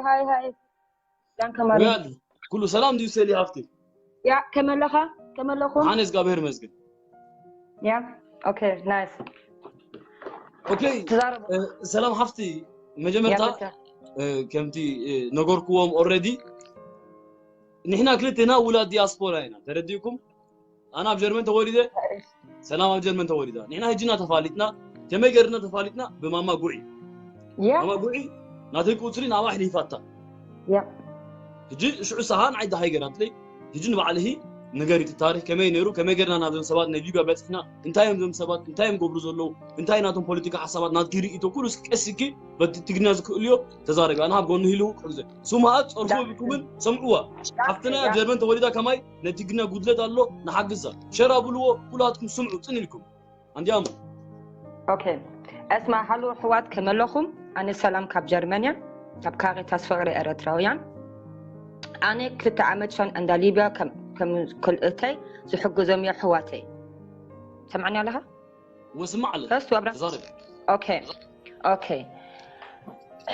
ሃይ ሃይ። ዳን ከማሪ። ወያል ኩሉ ሰላም ድዩ ሰሊ ሃፍቲ? ያ ከመለኻ? ከመለኹም? ኣነ እግዚኣብሔር ይመስገን። ያ ኦኬ ናይስ። ኦኬ ተዛረቡ። እ፣ ሰላም ሃፍቲ መጀመርታ ያ በቃ። እ፣ ከምቲ እ፣ ነገርኩዎም ኦልሬዲ ንሕና ክልቴና ውላድ ዲያስፖራ ኢና ተረዲእኩም። ኣነ ኣብ ጀርመን ተወሊደ፣ ሰላም ኣብ ጀርመን ተወሊዳ። ንሕና ሕጂ ኢና ተፋሊጥና። ከመይ ገርና ተፋሊጥና? ብማማ ጉዒ። ያ ማማ ጉዒ ናተይ ቁፅሪ ናብኣ ኣሕሊፋታ። ያ ሕጂ ሽዑ ሰሃ ንዓይ ደሃይ ገራትለይ። ሕጂ ንባዕልሂ ንገሪ እቲ ታሪክ ከመይ ነይሩ፣ ከመይ ገርና ናብዞም ሰባት ናይ ሊብያ በፅሕና፣ እንታይ እዮም ዞም ሰባት፣ እንታይ እዮም ገብሩ ዘለዉ፣ እንታይ ናቶም ፖለቲካ ሓሳባት ናትኪ ርእይቶ ኩሉ እስኪ ቀስ ኢልኪ በቲ ትግርኛ ዝክእልዮ ተዛረቢ። ኣነ ኣብ ጎኒ ህልው ክሕግዘ ስምዓ ፀርፎ ብኩምን ሰምዕዋ። ሓፍትና ኣብ ጀርመን ተወሊዳ ከማይ ናይ ትግርኛ ጉድለት ኣሎ ንሓግዛ። ሸር ኣብልዎ ኩላትኩም ስምዑ ፅን ኢልኩም። ኣንዲያሙ ኦኬ እስማ ሃሎ ኣሕዋት ከመለኹም? ኣነ ሰላም ካብ ጀርመንያ ካብ ካሬታስ ፍቕሪ ኤረትራውያን። ኣነ ክልተ ዓመት ሻን እንዳ ሊብያ ከም ከም ክልእተይ ዝሕግዞም እየ ኣሕዋተይ። ሰምዓኒ ኣለኻ? ወስማዕ ኣለ ከስቱ ኣብራ ተዛረቢ። ኦኬ ኦኬ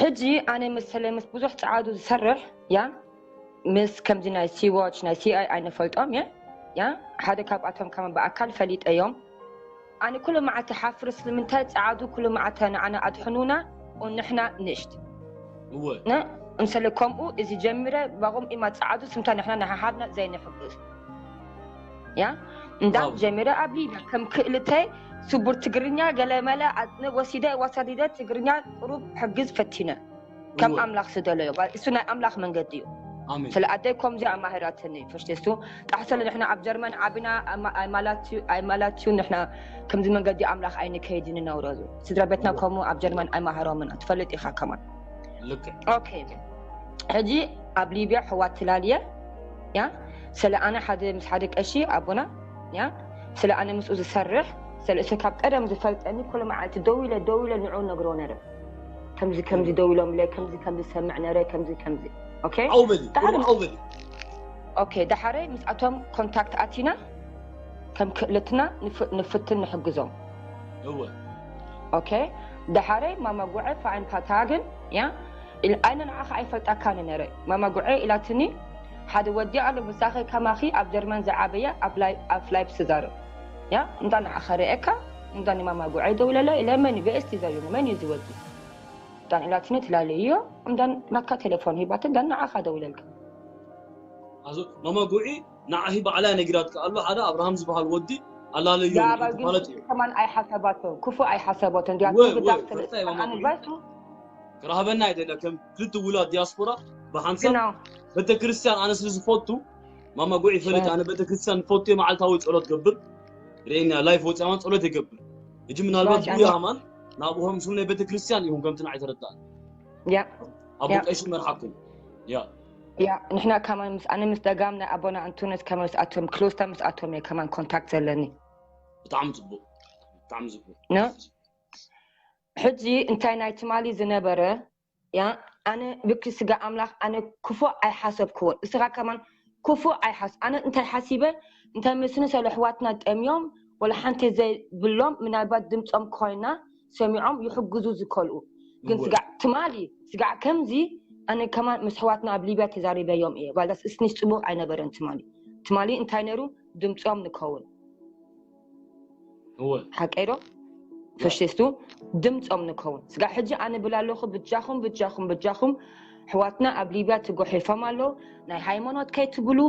ሕጂ ኣነ ምስ ሰለ ምስ ብዙሕ ጸዓዱ ዝሰርሕ ያ ምስ ከምዚ ናይ ሲዋች ናይ ሲኣይ ኣይንፈልጦም የ ያ ሓደ ካብኣቶም ከመ ብኣካል ፈሊጠዮም። ኣነ ኩሉ መዓልቲ ሓፍር ስለምንታይ ጸዓዱ ኩሉ መዓልቲ ንዓና ኣድሕኑና ንሕና ንእሽት እወ ነ እንሰለ ከምኡ እዚ ጀሚረ ባቑም ኢማ ጸዓዱ ስምታ ንሕና ንሓሓብና ዘይንሕግዝ ያ እንዳ ዋው። ጀሚረ ኣብ ሊብያ ከም ክእልተይ ስቡር ትግርኛ ገለመለ ኣጽነ ወሲደ ወሳዲደ ትግርኛ ቁሩብ ሕግዝ ፈቲነ ከም እወ። ኣምላኽ ዝደለዮ ባ- እሱ ናይ ኣምላኽ መንገዲ እዩ ኣሜን ስለ ኣደይ ከምዚ ኣማሂራትኒ ፈሽቴስቱ ጣሕሰለ ንሕና ኣብ ጀርመን ዓቢና ኣማ- ኣይማላትዩ ኣይማላትዩ ንሕና ከምዚ መንገዲ ኣምላኽ ኣይንከይድ ንነውረዙ ስድራ ቤትና ከምኡ ኣብ ጀርመን ኣይማሃሮምና ትፈልጥ ኢኻ ከማን ልክዕ ኦኬ ሕጂ ኣብ ሊብያ ሕዋት ትላልየ ያ ስለ ኣነ ሓደ ምስ ሓደ ቀሺ ኣቦና ያ ስለ ኣነ ምስኡ ዝሰርሕ ስለ እሱ ካብ ቀደም ዝፈልጠኒ ኩሉ መዓልቲ ደው ኢለ ደው ኢለ ንዑ ነግሮ ነረ ከምዚ ከምዚ ደው ኢሎም ኢለ ከምዚ ከምዚ ሰምዕ ነረ ከምዚ ከምዚ ኦኬ ዓው በሊ ዳሓር ዓው በሊ ኦኬ ዳሓረይ ምስኣቶም ኮንታክት ኣቲና ከም ክእለትና ንፍ- ንፍትን ንሕግዞም እወ ኦኬ ዳሓረይ ማማ ጉዐ ፋይን ፓታግን ያ ኢል- ኣነ ንዓኻ ኣይፈልጣካን ነረ ማማ ጉዐ ኢላትኒ ሓደ ወዲ ኣሎ ብሳኸ ከማኺ ኣብ ጀርመን ዝዓበየ ኣብ ላይ- ኣብ ላይፕ ዝዛረብ ያ እንዳ ንዓኻ ርእየካ እንዳ ንማማ ጉዐ ደውለለ ኢለ መን እዩ ቤኤስቲ ዘዩ መን እዩ ዝወዲ እንዳ ኢላትኒ ትላለዮ እንዳ ናካ ቴሌፎን ሂባትን እንዳ ንዓኻ ደውለልካ ኣዞ ማማ ጉዒ ንዓሂ ባዕላ ነጊራትካ ኣሎ ሓደ ኣብርሃም ዝበሃል ወዲ ኣላለዮ ያ ኣባጊ ማለት እዩ ከማን ኣይሓሰባቶ ክፉ ኣይሓሰባቶ እንዲያ ወይ ግዳፍ ወይ ፈታይ ማማ ጉዒ ኣንባይቱ ክረሃበና ኣይደለ ከም ክልተ ውላድ ዲያስፖራ ብሓንሳብ ግና ቤተክርስትያን ኣነ ስለ ዝፈቱ ማማ ጉዒ ፈለጥ ኣነ ቤተክርስትያን ፈቱ መዓልታዊ ጸሎት ገብር ርእየና ላይፍ ወፅኣማ ጸሎት ይገብር እጂ ምናልባት ራሻ ጉያ ሃማን ናብኦም ስም ናይ ቤተክርስትያን ይኹን ከምቲ ንዓይ ተረዳእ ያ ኣቦ ያ። ቀሺ መርሓኩም ያ ያ ንሕና ከማን ምስ ኣነ ምስ ደጋም ናይ ኣቦና ኣንቶንስ ከማን ምስ ኣቶም ክሎስታ ምስ ኣቶም እየ ከማን ኮንታክት ዘለኒ ብጣዕሚ ፅቡቅ ብጣዕሚ ፅቡቅ ነ ሕጂ እንታይ ናይ ትማሊ ዝነበረ ያ ኣነ ብክሪ ስጋ ኣምላኽ ኣነ ክፉ ኣይሓሰብክዎን እስኻ ከማን ክፉ ኣይሓስ ኣነ እንታይ ሓሲበ እንታይ መስኒ ሰለ ኣሕዋትና ጠምዮም ወላ ሓንቲ ዘይብሎም ምናልባት ድምፆም ኮይና ሰሚዖም ይሕግዙ ዝከልኡ ግን እወ። ስጋዕ ትማሊ ስጋዕ ከምዚ ኣነ ከማን ምስ ኣሕዋትና ኣብ ሊብያ ተዛሪበዮም እየ ባልዳስ እስኒሽ ፅቡቅ ኣይነበረን ትማሊ ትማሊ እንታይ ነይሩ ድምፆም ንከውን እወ ሓቀይ ዶ ፈሽስቱ ድምፆም ንከውን ስጋ ሕጂ ኣነ ብላ ኣለኹ ብጃኹም ብጃኹም ብጃኹም ኣሕዋትና ኣብ ሊብያ ትጎሒፎም ኣለዉ ናይ ሃይማኖት ከይትብሉ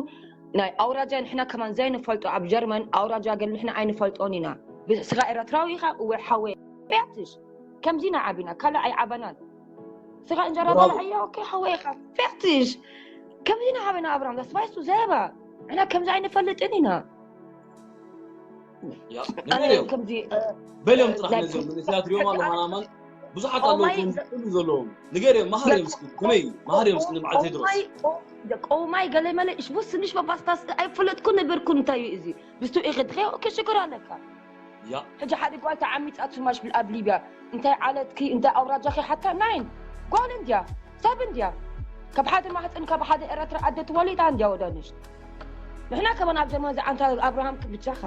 ናይ ኣውራጃ ንሕና ከማን ዘይንፈልጦ ኣብ ጀርመን ኣውራጃ ገል ንሕና ኣይንፈልጦን ኢና ብ- ስጋ ኤረትራዊ ኢኻ እወ ሓወይ ፊያትሽ ከምዚ ኢና ዓቢና ካልእ ኣይዓበናን ስጋ እንጀራ ብራቮ። በልዐዮ ኦኬ ሓወይ ኢኻ ፊያትሽ ከምዚ ኢና ዓበና ኣብርሃም ዳስባይሱ ዘባ ንሕና ከምዚ ኣይንፈልጥን ኢና ያ ኣነ ንገርዮም ከምዚ በልዮም ጥራሕ ናይ ነዚኦም መንእሰያት ሪኦም ኣለኹ ሃናማን ብዙሓት ኣለዉ ቆማይ እቶም ኩሉ ዘለዎም ንገርዮም መሃርዮም እስኪ ከመይ መሃርዮም እስኪ ንበዓል ቴድሮስ ቆማይ ገለ መለ ሽቡስ ትንሽ በባስታስ ኣይፈለጥኩ ነበርኩ እንታይ እዩ እዚ ብስቱ ኢኽድኸ ክሽግር ኣለካ ያ ሕጂ ሓደ ጓል ተዓሚፃ ትማሽ ኣብ ሊብያ እንታይ ዓለትኪ እንታይ ኣውራጃኺ ሓታ ናይን ጓል እንድያ ሰብ እንድያ ካብ ሓደ ማህፅን ካብ ሓደ ኤረትራ ኣደ ትወሊዳ እንድያ ወዳንሽ ንሕና ከማን ኣብ ጀርመን ዝዓንታ ኣብርሃም ክብቻኻ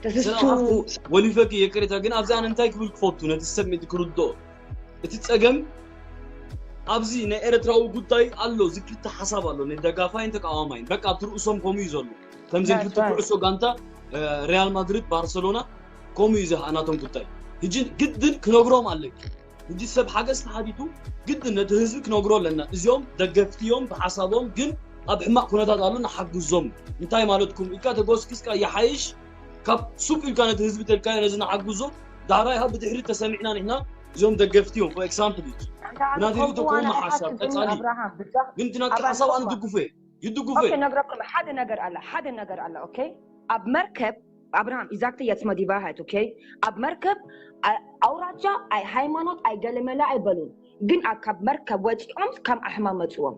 ተስሱ ሰላም ሓፍቲ ወሊፈኪ የቅሬታ ግን ኣብዚ ኣነ እንታይ ክብል ክፈቱ ነቲ ሰብ ምእንቲ ክርድኦ እቲ ፀገም ኣብዚ ናይ ኤርትራዊ ጉዳይ ኣሎ፣ እዚ ክልተ ሓሳብ ኣሎ፣ ናይ ደጋፋይን ተቃዋማይን። በቃ ኣብቲ ርእሶም ከምኡ እዩ ዘሎ። ከምዚ ክልተ ኩዕሶ ጋንታ፣ እ፣ ሪያል ማድሪድ፣ ባርሰሎና፣ ከምኡ እዩ እዚ ናቶም ጉዳይ። ሕጂ ግድን ክነግሮም ኣለኪ። ሕጂ ሰብ ሓገዝ ተሓቲቱ ግድን ነቲ ህዝቢ ክነግሮ ኣለና። እዚኦም ደገፍቲ እዮም ብሓሳቦም፣ ግን ኣብ ሕማቕ ኩነታት ኣሎ፣ ንሓግዞም። እንታይ ማለትኩም ኢልካ ተጎስኪስካ ይሓይሽ፣ ካብ ሱቅ ኢልካ ነቲ ህዝቢ ተልካዮ ነዚ ንሓግዞ። ዳሕራይ ካብ ብድሕሪት ተሰሚዕና ንሕና እዚኦም ደገፍቲ እዮም። For example እዩ። ብናተይ ርእይቶ ከምኡ ሓሳብ ቀጻሊ። ግን እቲ ናትካ ሓሳብ ኣነ ድግፎ እየ። ይድግፎ እየ። ነግረኩም ሓደ ነገር ኣላ፣ ሓደ ነገር ኣላ። ኦኬ፣ ኣብ መርከብ ኣብርሃም፣ exactly jetzt mal die Wahrheit, okay? ኣብ መርከብ ኣውራጃ ኣይ ሃይማኖት ኣይ ገለመለ ኣይበሉን፣ ግን ካብ መርከብ ወፂኦም ከም ኣሕማ መፅዎም።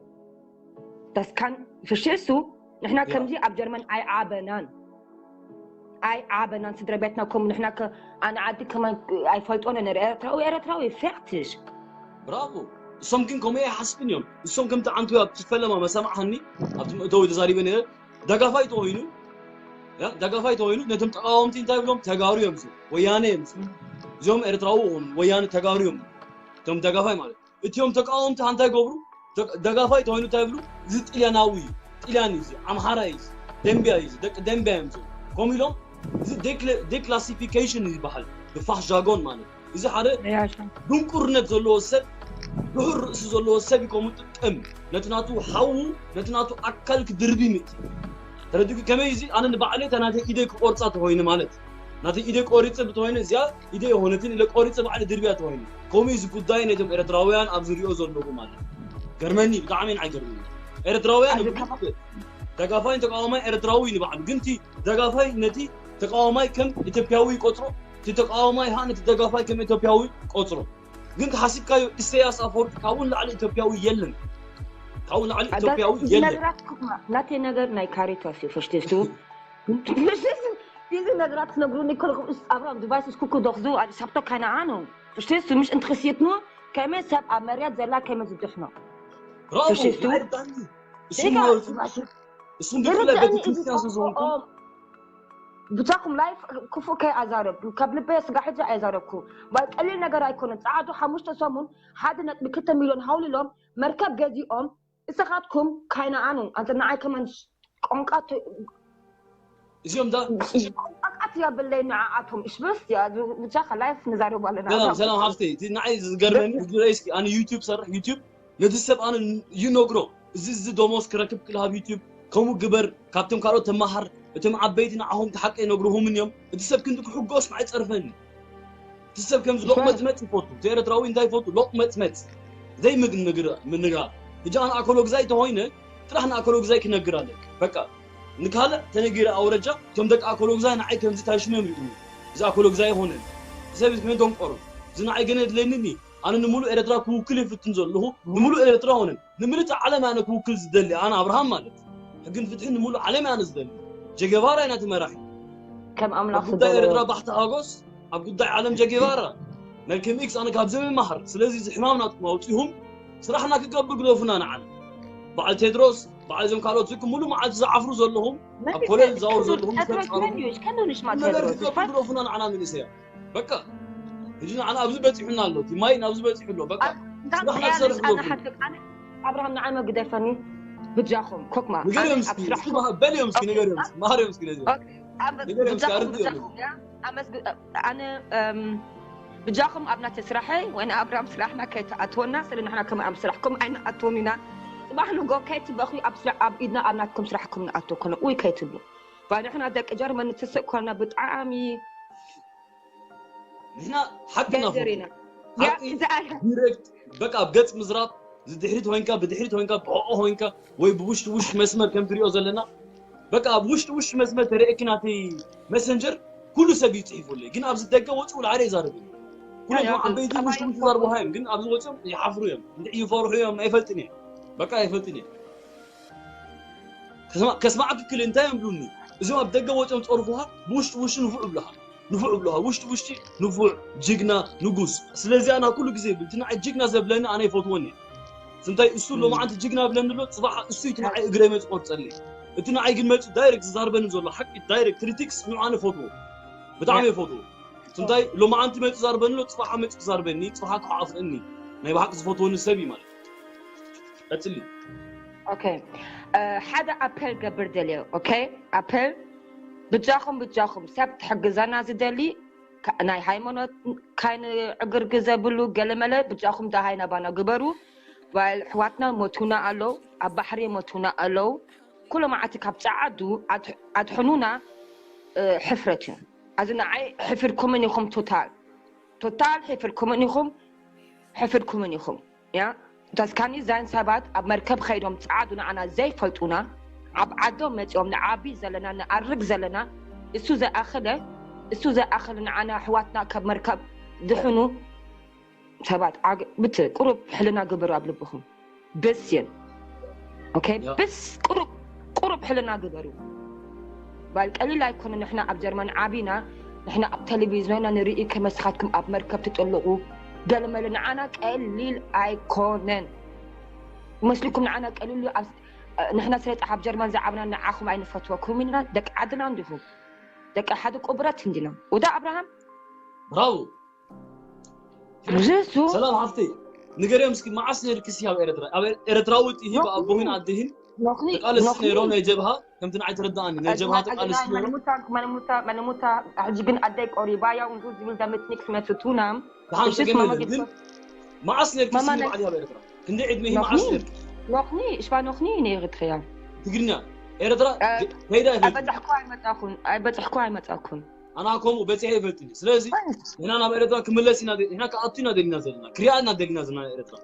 Das kann, verstehst du? ንሕና ከምዚ ኣብ ጀርመን ኣይዓበናን፣ ኣይዓበናን ስድራ ቤትና ከምኡ። ንሕና ኣነ ዓዲ ከማን ኣይፈልጦን ነረ። ኤርትራዊ ኤርትራዊ፣ fertig። ብራቮ። እሶም ግን ከምኡ ኣይሓስብን እዮም። እሶም ከምቲ ዓንቱ ኣብቲ ፈለማ መሰማዕሃኒ ኣብቲ መእተዊ ተዛሪበ ነረ። ደጋፋይ ተኮይኑ ደጋፋይ ተኮይኑ ነቶም ተቃወምቲ እንታይ ብሎም? ተጋሩ እዮም፣ ወያነ እዮም። እዚኦም ኤርትራዊ ኾኑ ወያነ ተጋሩ እዮም። እቶም ደጋፋይ ማለት እቲኦም ተቃወምቲ እንታይ ገብሩ? ደጋፋይ ተኮይኑ እንታይ ብሉ? እዚ ጥልያናዊ እዩ፣ ጥልያን እዩ፣ ኣምሓራ እዩ፣ ደንቢያ እዩ፣ ደቂ ደንቢያ እዮም። ከምኡ ኢሎም እዚ declassification ዝበሃል ብፋህ ጃጎን ማለት እዚ ሓደ ድንቁርነት ዘለዎ ሰብ፣ ድሑር ርእሲ ዘለዎ ሰብ እዩ። ከምኡ ጥቅም ነቲ ናቱ ሓዉ፣ ነቲ ናቱ ኣካል ክድርቢ ምእቲ። ተረዲእኩ? ከመይ እዚ ኣነ ንባዕለይ እታ ናተይ ኢደይ ክቆርጻ ተኾይነ ማለት ናተይ ኢደይ ቆሪጸ ብተኾይነ እዚኣ ኢደይ የኾነትን ኢለ ቆሪጸ ባዕለ ድርብያ ተኾይነ። ከምኡ እዚ ጉዳይ ነቶም ኤርትራውያን ኣብ ዝሪኦ ዘለኹ ማለት ገርመኒ፣ ብጣዕሚ ንዓይ ገርመኒ። ኤርትራውያን ደጋፋይን ተቃዋማይ ኤርትራዊ ንባዕሉ ግን እቲ ደጋፋይ ነቲ ተቃዋማይ ከም ኢትዮጵያዊ ይቆጽሮ፣ እቲ ተቃዋማይ ሀ ነቲ ደጋፋይ ከም ኢትዮጵያዊ ቆጽሮ። ግን ተሓሲብካዮ ኢሰያስ ኣፈወርቂ ካብኡ ንላዕሊ ኢትዮጵያዊ የለን። ካብኡ ንላዕሊ ኢትዮጵያዊ የለን። ናተይ ነገር ናይ ካሪታስ እዩ። ፈሽቴስቱ እዚ ነገራት ትነግሩኒ ከለኹም ኣብራም ዲቫይስ እስኩኩ ዶኽዙ ሳብቶ ካናኣኑ። ፈሽቴስቱ ምሽ እንትኽስየትኑ ከመ ሰብ ኣብ መርያት ዘላ ከመ ዝድሕኖ። ብራቮ። እሱን ብፍላይ በቲ ክርስቲያን ስለዝኾንኩም ብቻኹም ላይፍ ክፉእ ከይኣዛረብ ካብ ልበይ ስጋ ሕጂ ኣይዛረብኩ። ቀሊል ነገር ኣይኮነን። ጸዓዱ ሓሙሽተ ሰሙን ሓደ ነጥቢ ክልተ ሚልዮን ሃውልሎም መርከብ ገዚኦም እስኻትኩም ካይናኣኑ ኣንተ ንዓይ ከመን ቆንቃት እዚኦም ዳ ቆንቃት ያብለይ ንዓኣቶም እሽበስ ብቻ ላይፍ ንዛረቡ ኣለና። ሰላም ሰላም ሓፍተይ፣ እቲ ንዓይ ዝገርመኒ ሕጂ እስኪ ኣነ ዩቲዩብ ሰርሕ ዩቲዩብ ነዚ ሰብ ኣነ ይነግሮ እዚ እዚ ደሞዝ ክረክብ ክልሃብ ዩቲዩብ ከምኡ ግበር ካብቶም ካልኦት ተመሃር እቶም ዓበይቲ ንዓኹም እቲ ሓቂ ይነግርሁምን እዮም። እቲ ሰብ ክንዲ ክሕጎስ ንዓይ ጸርፈኒ። እቲ ሰብ ከምዚ ሎቕመጽመጽ ይፈቱ። እቲ ኤርትራዊ እንታይ ይፈቱ? ሎቕመጽመጽ ዘይምግንግር ምንጋር። ሕጂ ኣነ ኣኮሎግዛይ ተኾይነ ጥራሕ ንኣኮሎግዛይ ክነግር ኣለክ በቃ ንካልእ ተነጊረ ኣውረጃ እቶም ደቂ ኣኮሎግዛይ ንዓይ ከምዚ ታሽሞም ሪኡኒ። እዚ ኣኮሎግዛይ ይኾነን ሰብ ዝመን ደንቆሮ እዚ ንዓይ ገነ የድለየኒኒ። ኣነ ንምሉእ ኤርትራ ክውክል ይፍትን ዘለኹ ንምሉእ ኤርትራ ሆነን ንምልእቲ ዓለም ኣነ ክውክል ዝደሊ ኣነ ኣብርሃም ማለት ሕግን ፍትሕን ንምሉእ ዓለም ኣነ ዝደሊ ጀገባራ ኢና እቲ መራሒ ከም ኣምላኽ ጉዳይ ኤርትራ ባሕቲ ሃጎስ ኣብ ጉዳይ ዓለም ጀገባራ መልክም ኢክስ ኣነ ካብ ዘመን ማህር ስለዚ እዚ ሕማም ናትኩም ኣውፂኹም ስራሕና ክገብር ግደፉና ንዓና በዓል ቴድሮስ በዓል እዞም ካልኦት ዝኩም ሙሉ መዓልቲ ዝዓፍሩ ዘለኹም ኣብ ኮለል ዝዛወሩ ዘለኹም ነገር ክገብር ግደፉና ንዓና መንእሰያ በቃ ሕጂ ንዓና ኣብዚ በፂሑና ኣሎ እቲ ማይ ናብዚ በፂሑ ኣሎ በቃ ስራሕና ክሰርሕ ግደፉ ኣብርሃም ንዓይ መግደፈኒ ብጃኹም ኮክማ ንገርዮም እስኪ በልዮም እስኪ ንገርዮም እስኪ ማህርዮም እስኪ ነዚ ንገርዮም እስኪ ኣርድዮም ኣነ ብጃኹም ኣብ ናተ ስራሐይ ወይ ኣብርሃም ስራሕና ከይተኣትወና ስለ ንሕና ከም ኣብ ስራሕኩም ኣይንኣትዎም ኢና። ጽባሕ ንጎ ከይትበኽዩ ኣብ ኢድና ኣብ ናትኩም ስራሕኩም ንኣትዎ ኮነ ውይ ከይትብሉ። ንሕና ደቂ ጀርመን ንትስእ ኮና ብጣዕሚ ንሕና ሓቂ ኢና ዲሬክት በቃ ኣብ ገጽ ምዝራብ ዝድሕሪት ኮይንካ ብድሕሪት ኮይንካ ብሕቆ ኮይንካ ወይ ብውሽጢ ውሽጢ መስመር ከም ትሪኦ ዘለና በቃ ኣብ ውሽጢ ውሽጢ መስመር ተረእኪ ናተይ መሰንጀር ኩሉ ሰብ እዩ ጽሒፉለይ ግን ኣብዚ ደገ ወጽኡ ላዕለ ይዛረብ እዩ ኩሎም ዓበይቲ ውሽጢ ውሽጢ ዛርቡ ሃዮም ግን ኣብዚ ወጽኦም ይሓፍሩ እዮም እንድዒ ይፈርሑ እዮም ኣይፈልጥን እዮም በቃ ኣይፈልጥን እዮም ከስማዕ ክክል እንታይ እዮም ብሉኒ እዞም ኣብ ደገ ወጽኦም ጸርፉሃ ብውሽጢ ውሽጢ ንፉዕ ብሉሃ ንፉዕ ብሉሃ ውሽጢ ውሽጢ ንፉዕ ጅግና ንጉስ ስለዚ ኣና ኩሉ ግዜ ብልቲ ንዓይ ጅግና ዘብለኒ ኣነ ይፈትወኒ ስንታይ እሱ ሎማዓንቲ ጅግና ብለኒ ኣሎ ጽባሕ እሱ እቲ ንዓይ እግረይ መጽ ቆርጸለይ እቲ ንዓይ ግን መጽ ዳይሬክት ዝዛርበኒ ዘሎ ሓቂ ዳይሬክት ክሪቲክስ ንዓነ ፈትዎ ብጣዕሚ ይፈትዎ ስንታይ ሎማዓንቲ መጽ ዛርበኒ ኣሎ ጽባሕ መጽ ክዛርበኒ ጽባሕ ክዓፍረኒ ናይ ብሓቂ ዝፈትወኒ ሰብ እዩ ማለት ቀጽሊ። ኦኬ፣ ሓደ ኣፐል ገብር ደልዮ። ኦኬ፣ ኣፐል ብጃኹም ብጃኹም ሰብ ትሕግዘና ዝደሊ፣ ናይ ሃይማኖት ካይን ዕግርግ ዘብሉ ገለመለ ብጃኹም ደሃይ ናባና ግበሩ። ዋይል ኣሕዋትና ሞቱና ኣለዉ፣ ኣብ ባሕሪ ሞቱና ኣለዉ። ኩሉ መዓልቲ ካብ ጸዓዱ ኣድሕኑና። ሕፍረት እዩ። ኣዚ ንዓይ ሕፍርኩምን ኢኹም፣ ቶታል ቶታል ሕፍርኩምን ኢኹም፣ ሕፍርኩምን ኢኹም። ያ ተስካኒ ዛን ሰባት ኣብ መርከብ ኸይዶም ጸዓዱ ንዓና ዘይፈልጡና፣ ኣብ ዓዶም መጺኦም ንዓቢ ዘለና ንኣርግ ዘለና፣ እሱ ዘኣኸለ እሱ ዘኣኸለ ንዓና ኣሕዋትና ካብ መርከብ ድሕኑ ሰባት ብት ቁሩብ ሕልና ግበሩ ኣብ ልብኹም። ብስየን ኦኬ፣ ብስ ቁሩብ ቁሩብ ሕልና ግበሩ። ባል ቀሊል ኣይኮነ። ንሕና ኣብ ጀርመን ዓቢና፣ ንሕና ኣብ ቴሌቪዝዮንና ንርኢ ከመስኻትኩም ኣብ መርከብ ትጥልቑ ገለመለ። ንዓና ቀሊል ኣይኮነን። መስልኩም ንዓና ቀሊል እዩ። ንሕና ስለ ኣብ ጀርመን ዝዓብና ንዓኹም ኣይንፈትወኩም ኢና። ደቂ ዓድና እንዲኹም ደቂ ሓደ ቁብረት እንዲና። ወዳ ኣብርሃም ብራው ብዙሱ ሰላም ሓፍተይ፣ ንገርዮም እስኪ መዓስ ነርክሲ ኣብ ኤርትራ ኣብ ኤርትራዊ ጥሂ ብኣቦህን ኣደህን ተቃለስ ነይሮም ናይ ጀብሃ ከምቲ ንዓይ ተረዳኣኒ ናይ ጀብሃ ተቃለስ ነይሮም። መነሙታ ሕጂ ግን ኣደይ ቆሪባ ያው እንዱ ዝብል ደምትኒክ ስመትቱና ብሓንተ ገመለ ግን መዓስ ነርክሲ ባዕዲ ኣብ ኤርትራ ክንደይ ዕድመ መዓስ ነርክ ኖኽኒ እሽባ ኖኽኒ ነይርትኸያ ትግርኛ ኤርትራ ከይዳ ይፈልጥ ኣይበጻሕኩ ኣይመጻኩን ኣይበጻሕኩ ኣይመጻኩን ኣና ከምኡ በጺሐ ይፈልጥኒ። ስለዚ ንሕና ናብ ኤረትራ ክምለስ ኢና ደ- ንሕና ክኣቱ ኢና ደሊና ዘለና ክሪኣ ኢና ደሊና ዘለና ኤረትራ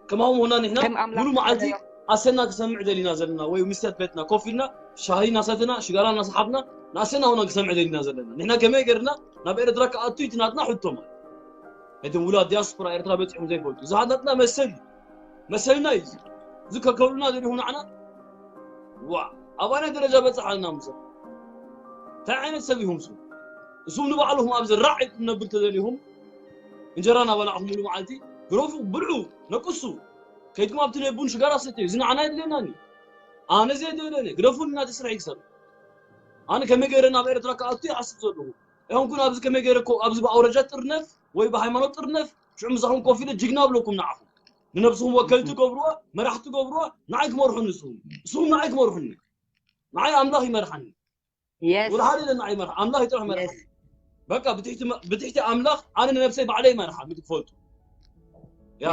ከማኡ ምሆና ንሕና ከም ኣምላኽ ሙሉ መዓልቲ ዝፈለዮ። ኣሰና ክሰምዕ ደሊና ዘለና ወይ ምስተት ቤትና ኮፍ ኢልና ሻሂ እናሰትና ሽጋራ እናሰሓብና ንኣሰና ሆና ክሰምዕ ደሊና ዘለና ንሕና ከመይ ገርና ናብ ኤረትራ ክኣቱ እቲ ናትና ሕቶ ማለት እቶም ውላድ ዲያስፖራ ኤረትራ በጺሖም ዘይፈልጡ እዚ ናትና መሰል እዩ። መሰልና እዩ እዚ። እዚ ከከብሉና ደሊኹም ንዓና ዋ ኣባናይ ደረጃ በጽሓልና ምሰ እንታይ ዓይነት ሰብ ይኹም ሱ እሱም ንባዕልኹም ኣብዚ ራዕ ኢልኩም ነብል ተደሊኹም እንጀራ እናበላዕኹም ሙሉ መዓልቲ ግረፉ ብልዑ ነቅሱ ከይድኩም ኣብቲ ናይ ቡን ሽጋራ ሰተዩ እዚ ንዓና የድልየናኒ ኣነ ዘየድልየኒ ግደፉኒ ናቲ ስራሕ ይክሰብ ኣነ ከመይ ገይረ ናብ ኤርትራ ክኣቱ ይሓስብ ዘለኹ ኣይኮንኩን ኣብዚ ከመይ ገይረ ኣብዚ ብኣውረጃ ጥርነፍ ወይ ብሃይማኖት ጥርነፍ ሽዑ ምሳኹም ኮፍ ኢለ ጅግና ብለኩም ንዓኹም ንነብስኹም ወከልቲ ገብርዋ መራሕቲ ገብርዋ ንዓይ ክመርሑ ንስኹም ንስኹም ንዓይ ክመርሑኒ ንዓይ ኣምላኽ ይመርሓኒ የስ ወላ ሓደ ኢለ ንዓይ ይመርሕ ኣምላኽ ይጥራሕ መርሓኒ በቃ ብትሕቲ ኣምላኽ ኣነ ንነብሰይ ባዕለይ ይመርሓ ምትፈልጡ ያ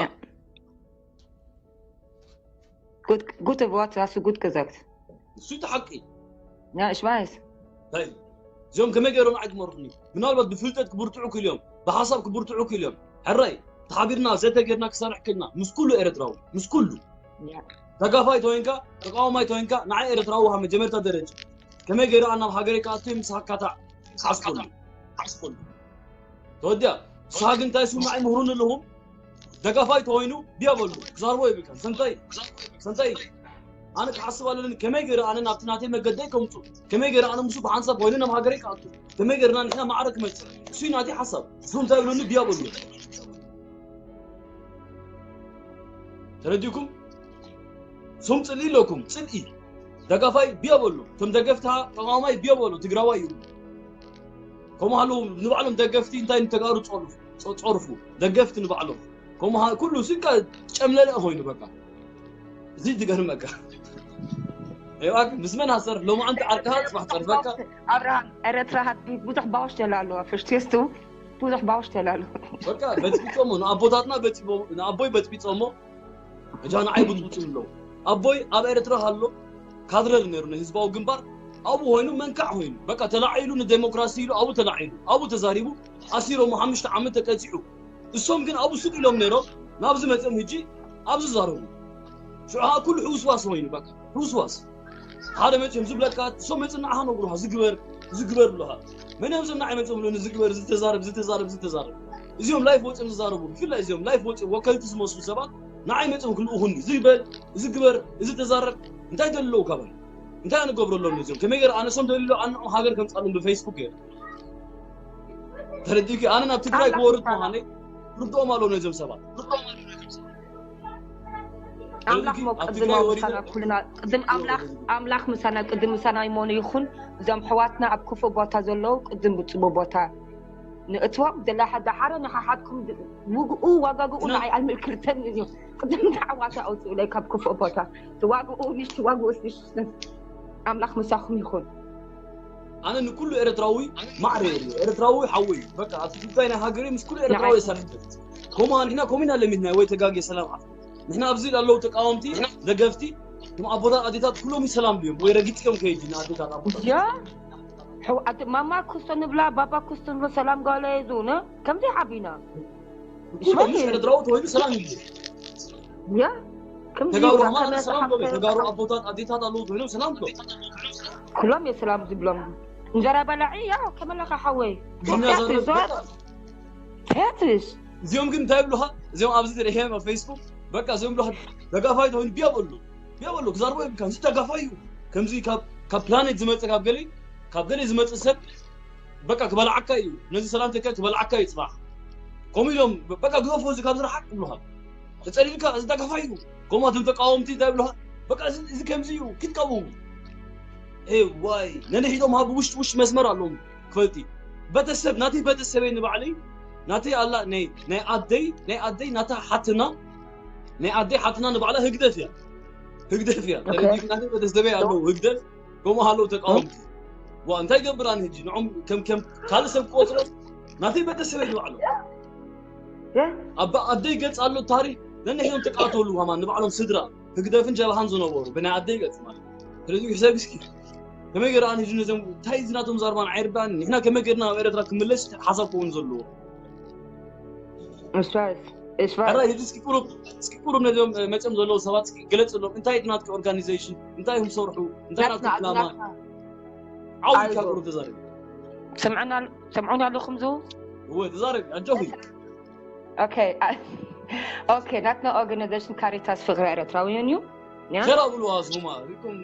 Gut, gute Worte hast du gut gesagt. እሱ እቲ ሓቂ Ja, ich weiß. እንታይ እዩ? እዚኦም ከመይ ገይሮም ንዓይ ክመርሑኒ ምናልባት ብፍልጠት ክብርትዑ ክኢሉ እዮም ብሓሳብ ክብርትዑ ክኢሉ እዮም ሕራይ ተሓቢርና ዘተ ጌርና ክሰርሕ ክልና ምስ ኩሉ ኤረትራዊ ምስ ኩሉ Ja. ተጋፋይ ተወይንካ ተቃዋማይ ተወይንካ ንዓይ ኤረትራዊ ውሃ መጀመርታ ደረጃ ከመይ ገይረ ኣብ ናብ ሃገረይ ክኣቱ ምስሓካታ ሓስኩሉ ሓስኩሉ ተወዲያ ንስኻ ግን እንታይ ስምዓይ ምህሩኒ ኣለኹም ደጋፋይ ተወይኑ ድያ በሉ ክዛርቦ የብልካን ሰንታይ ሰንታይ ኣነ ክሓስብ ኣለኒ ከመይ ገይረ ኣነ ናብቲ ናተይ መገደይ ከምፁ ከመይ ገይረ ኣነ ምስ ብሓንሳብ ኮይኑ ናብ ሃገረይ ክኣቱ ከመይ ገይርና ንሕና ማዕረ ክመፅእ እሱ ናተይ ሓሳብ እሱ እንታይ ብለኒ ድያ በሉ ተረዲኩም ሱም ፅልኢ ኣለኩም ፅልኢ ደጋፋይ ድያ በሉ እቶም ደገፍታ ተቃዋማይ ድያ በሉ ትግራዋይ እዩ ከምኡ ሃለዉ ንባዕሎም ደገፍቲ እንታይ ንተጋሩ ፀርፉ ደገፍቲ ንባዕሎም ኩሉ ስካ ጨምለለ ኮይኑ በቃ እዚ ትገርመካ ይዋክ ምስ መን ሃሰር ሎማዓንቲ ዓርክኻ ፅባሕ ፀርፈካ ኣብርሃም ኤረትራ ብዙሕ ባውሽ ተላ ኣለዋ ፍሽቴስቱ ብዙሕ ባውሽ ተላ ኣለዋ በቃ በፅቢፆሞ ንኣቦታትና ንኣቦይ በፅቢፆሞ እጃ ንዓይ ብፅብፅም ኣለዉ ኣቦይ ኣብ ኤረትራ ሃሎ ካድረር ነይሩ ንህዝባዊ ግንባር ኣብኡ ኮይኑ መንካዕ ኮይኑ በቃ ተላዒሉ ንዴሞክራሲ ኢሉ ኣብኡ ተላዒሉ ኣብኡ ተዛሪቡ ኣሲሮሞ ሓሙሽተ ዓመት ተቀፂዑ እሶም ግን ኣብኡ ስቅ ኢሎም ነይሮም ናብዚ መፅኦም ህጂ ኣብዚ ዛረቡ ሽዑ ኩሉ ሕውስዋስ ኮይኑ በቃ ሕውስዋስ ሓደ መፅኦም ዝብለካ እሶም መፅእ ንዓኻ ነግሩኻ ዝግበር ዝግበር ብለኻ መን እዮም ዘናዓይ መፅኦም ብሎ ዝግበር ዝተዛረብ ዝተዛረብ ዝተዛረብ እዚኦም ላይፍ ወፅኦም ዝዛረቡ ብፍላይ እዚኦም ላይፍ ወፅኦም ወከልቲ ዝመስሉ ሰባት ንዓይ መፅኦም ክልእኹኒ ዝግበር እዚ ግበር እዚ ተዛረብ እንታይ ደለዉ ካባይ እንታይ ኣነ ገብረሎም ነዚኦም ከመይ ገር ኣነሶም ደሊሎ ኣንኦም ሃገር ከምፃሎም ብፌስቡክ ገይረ ተረዲእኪ ኣነ ናብ ትግራይ ክወርድ ምዃነይ ርድኦም ኣለዉ ነዚኦም ሰባት ኣምላኽ ሞ ቅድም ምሳና ኩልና ቅድም ኣምላኽ ኣምላኽ ምሳና ቅድም ምሳና ይመኑ ይኹን እዞም ሕዋትና ኣብ ክፉእ ቦታ ዘለዉ ቅድም ብፅቡቅ ቦታ ንእትዎም ዘላ ሓዳሓረ ንሓሓትኩም ውግኡ ዋጋግኡ ንዓይ ኣይምልክርተን እዩ። ቅድም ተዓዋታ ኣውፅኡ ለይ ካብ ክፉእ ቦታ። ትዋግኡ ንሽ ትዋግኡ ንሽ ኣምላኽ ምሳኹም ይኹን። ኣነ ንኩሉ ኤርትራዊ ማዕረ እየ። ኤርትራዊ ሓወይ እዩ። በቃ ኣብቲ ጉዳይ ናይ ሃገረይ ምስ ኩሉ ኤርትራዊ እየ ሰላም። ከምኡ ንሕና ከምኡ ኢና ለሚድና ወይ ተጋግየ ሰላም ዓፍ ንሕና ኣብዚ ኣለዉ ተቃወምቲ ደገፍቲ እቶም ኣቦታት ኣዴታት ኩሎም ሰላም ድዮም ወይ ረጊፅዮም ከይድ ንኣዴታት ኣቦታት ያ ሕው- ኣደ- ማማ ክስቶ ንብላ ባባ ክስቶ ንብላ ሰላም ጓለ ይዙነ ከምዚ ሓቢና ኩሎም ምስ ኤርትራዊ ተባሂሉ ሰላም ይብል ያ ከምዚ ተጋሩ ይብላ ከማን ከመ ሰላም ተሓፍተ- ዶ ተጋሩ ኣቦታት ኣዴታት ኣለዉ ተባሂሎም ሰላም ዶ ኩሎም የሰላም ዝብሎም እንጀራ በላዒ ያው ከመለኻ ሓወይ ዱንያ ቲያትር ዘረብ ዞር ቲያትርስ እዚኦም ግን እንታይ ይብሉኻ እዚኦም ኣብዚ ትርእዮም ኣብ ፌስቡክ በቃ እዚኦም ብሉኻ ተጋፋይ ተሆን ቢያ በሉ ቢያ በሉ ክዛርቦ የብልካ እዚ ተጋፋይ እዩ ከምዚ ካብ ካብ ፕላኔት ዝመፀ ካብ ገለ ካብ ገለ ዝመፅእ ሰብ በቃ ክበልዓካ እዩ ነዚ ሰላም ተካ ክበልዓካ እዩ ፅባሕ ከምኡ ኢሎም በቃ ግደፎ እዚ ካብ ዝረሓቅ ይብሉኻ ተፀሊልካ እዚ ተጋፋይ እዩ ከምኡ ኣቶም ተቃወምቲ እንታይ ይብሉኻ በቃ እዚ እዚ ከምዚ እዩ ክትቀቡ ኤ ዋይ ነንሒቶም ሃብ ውሽጢ ውሽጢ መስመር ኣለዎም ክፈልጢ በተሰብ ናተይ በተሰበይ ንባዕለይ ናተይ ኣላ ናይ ናይ ኣደይ ናይ ኣደይ ናታ ሓትና ናይ ኣደይ ሓትና ንባዕላ ህግደፍ እያ ህግደፍ እያ ኦኬ። ተረዲእካ ናተይ በተሰበይ ኣለዉ ህግደፍ ከምኡ ሃለዉ ተቃወምቲ ዋ እንታይ ገብር ኣነ ሕጂ ንዖም ከም ከም ካልእ ሰብ ክቆፅሮ ናተይ በተሰበይ ንባዕሎም ያ ኣብ ኣደይ ገፅ ኣሎ ታሪክ ነንሕዮም ተቃተሉ ሃማ ንባዕሎም ስድራ ህግደፍን ጀብሃን ዝነበሩ ብናይ ኣደይ ገፅ ማለት ስለዚ ሕሰብ እስኪ ከመይ ገይረ ኣነ ሕጂ ነዞም እንታይ እዚ ናቶም ዛርባን ኣይርዳን ንሕና ከመይ ገይርና ናብ ኤረትራ ክምለስ ሓሳብ ክውን ዘለዎ እሷስ እሷስ ሕራይ ሕጂ እስኪ ቁሩብ እስኪ ቁሩብ ነዞም እ፣ መፅኦም ዘለዉ ሰባት እስኪ ገለፅሎም እንታይ እቲ ናትኪ ኦርጋኒዜሽን እንታይ እዮም ዝሰርሑ እንታይ ናትኪ ናትና ዕላማ ናትና ዓው ኢልካ ኣይዞ። ቁሩብ ተዛረብ ሰምዐና ሰምዑን ኣለኹም ዝው እወ ተዛረብ ኣጆኺ ኦኬ አ- ኦኬ ናትና ኦርጋናይዜሽን ካሪታስ ፍቅሪ ኤረትራውያን እዩ ያ ሸራ ብልዋ ስማ ሪኩም